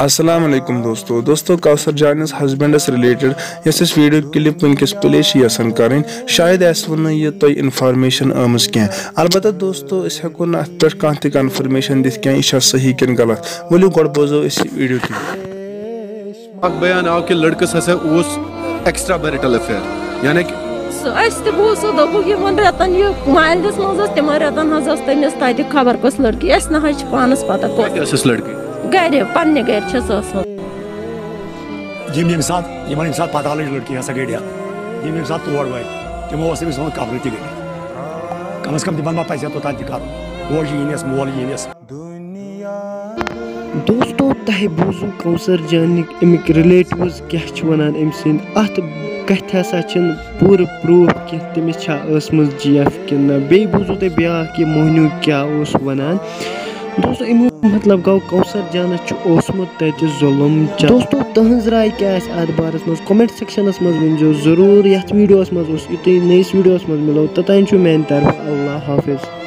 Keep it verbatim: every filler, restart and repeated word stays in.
السلام علیکم دوستو۔ دوستو، کوثر جانس ہسبینڈس ریلیٹڈ یۄس اسہِ ویڈیو کلپ وٕنکیٚس پلے چھِ یژھان کرٕنۍ، شاید آسِوٕ نہٕ یہِ تۄہہِ انفارمیشن آمٕژ کینٛہہ۔ البتہ دوستو، أسۍ ہٮ۪کو نہٕ اتھ پٮ۪ٹھ کانٛہہ تہِ کنفرمیشن دِتھ کینٛہہ، یہِ چھا صحیح کِنہٕ غلط۔ ؤلِو گۄڈٕ بوزو أسۍ یہِ ویڈیو کلپ۔ اکھ بیان آو کہ لڑکس ہسا اوس ایکسٹرا میرٹل افیئر، یعنی کہ سُہ اَسہِ تہِ بوٗز، سُہ دوٚپُکھ، یِمن رٮ۪تن یہِ مالدِس منٛز ٲس، تِمن رٮ۪تن حظ ٲس تٔمِس تَتہِ خبر کۄس لٔڑکی، اَسہِ نہ حظ چھِ پانَس پتہ کۄس۔ کتہِ ٲسٕس لڑکی؟ گرِ، پننہِ گرِ چھِ سۄ ٲسمٕژ۔ یِم ییٚمہِ ساتہٕ یِمن ییٚمہِ ساتہٕ پتہ لٔج لٔڑکی ہسا گٔے ڈیتھ، یِم ییٚمہِ ساتہٕ تور وٲتۍ، تِمو اوس تٔمِس ووٚنمُت قبرٕ تہِ گٔے۔ کم از کم تِمن ما پزِ ہا توٚتام تہِ کرُن، کوش یِہِنٛدِس، مول یِہِنٛدِس۔ دوستو، تۄہہِ بوٗزوٕ کوثر جانٕکۍ اَمِکۍ ریلیٹیوز کیٛاہ چھِ وَنان أمۍ سٕنٛدۍ۔ اَتھ کَتھِ ہسا چھِنہٕ پوٗرٕ پروٗف کینٛہہ تٔمِس چھا ٲسمٕژ جی ایف کِنہٕ نہ۔ بیٚیہِ بوٗزوٕ تۄہہِ بیٛاکھ یہِ موہنیوٗ کیٛاہ اوس وَنان۔ دوستو، اَمیُک مطلب گوٚو کوثر جانَس چھُ اوسمُت تَتہِ ظُلُم چل۔ دوستو، تُہٕنٛز راے کیٛاہ آسہِ اَتھ بارَس منٛز؟ کمنٹ سیکشنَس منٛز ؤنۍزیو ضروٗر۔ یَتھ ویٖڈیوَس منٛز اوس یُتُے، نٔیِس ویٖڈیوَس منٛز مِلو۔ توٚتام چھُ میٛانہِ طرفہٕ اللہ حافظ۔